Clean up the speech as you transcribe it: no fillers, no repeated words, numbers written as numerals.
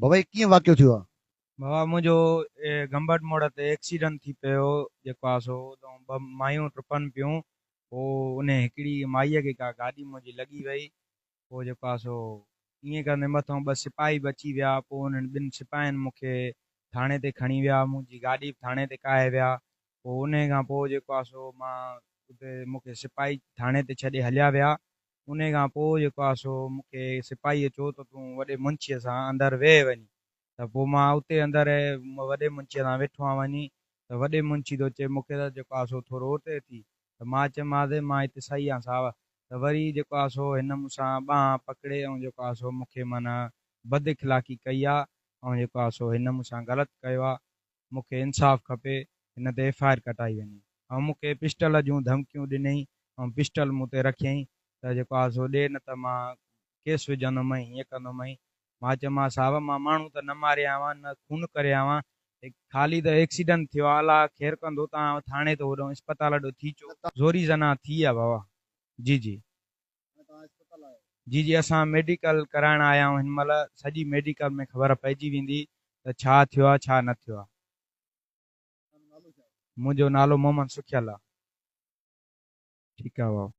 بابا هي ڪيئن واقعو ٿيو آ؟ بابا منهنجو گمبٽ موڙ تي ايڪسيڊنٽ ٿي پيو جيڪو آ سو اتان ٻه مايون ٽپن پيون پوء انهي هڪڙي مائيء کي ڪا گاڏي منهنجي لڳي وئي پوء جيڪو آ سو ائين ڪندي مٿان ٻه سپاهي به اچي ويا پوء انهن ٻن سپاهين مون کي ٿاڻي تي کڻي ويا منهنجي گاڏي به ٿاڻي تي ڪاهي ويا پوء انهي کان پوء جيڪو آ سو مان اتي مون کي سپاهي ٿاڻي تي ڇڏي هليا ويا انهيء کان پوء جيڪو آهي سو مون کي سپاهيء چيو ته تون وڏي منشيء سان اندر 20 وڃ ته پوء مان اتي اندر وڏي منشيء سان ويٺو آهيان وڃي ته وڏي منشي ٿو چئي مون کي ته جيڪو آهي سو ٿورو اتي ٿي ته مان چيومانس مان هتي صحيح آهيان صاحب ته وري جيڪو آهي سو هن مون سان ٻانهن پڪڙي ۽ جيڪو آهي سو مون کي معنيٰ بد اخلاقي ڪئي آهي ۽ جيڪو آهي سو هن مون سان غلط ڪيو آهي مون کي انصاف کپي هن تي ايف I R ڪٽائي وڃي ۽ مون کي پسٽل جون ڌمڪيون ڏنئي ۽ پسٽل مون تي رکيائين ته جيڪو آهي سو ڏي نه ته مان ڪيس وجهندومئين هيئن ڪندومئين مان چيومانس صاحب مان ماڻهو ته نه ماري آيو آهيان نه خون ڪري آيو آهيان خالي ته ايڪسيڊنٽ ٿيو آهي الله خير ڪندو تان ٿاڻي تي هوڏانهن اسپتال ڏو ٿي چو زوري زنا ٿي آهي بابا جي جي. جي جي اسان ميڊيڪل ڪرائڻ آيا آهيون هن مهل سڄي ميڊيڪل ۾ خبر پئجي ويندي ته ڇا ٿيو آهي ڇا نه ٿيو آهي. منهنجو نالو محمد سکيل آهي. ٺيڪ آهي ڀاء.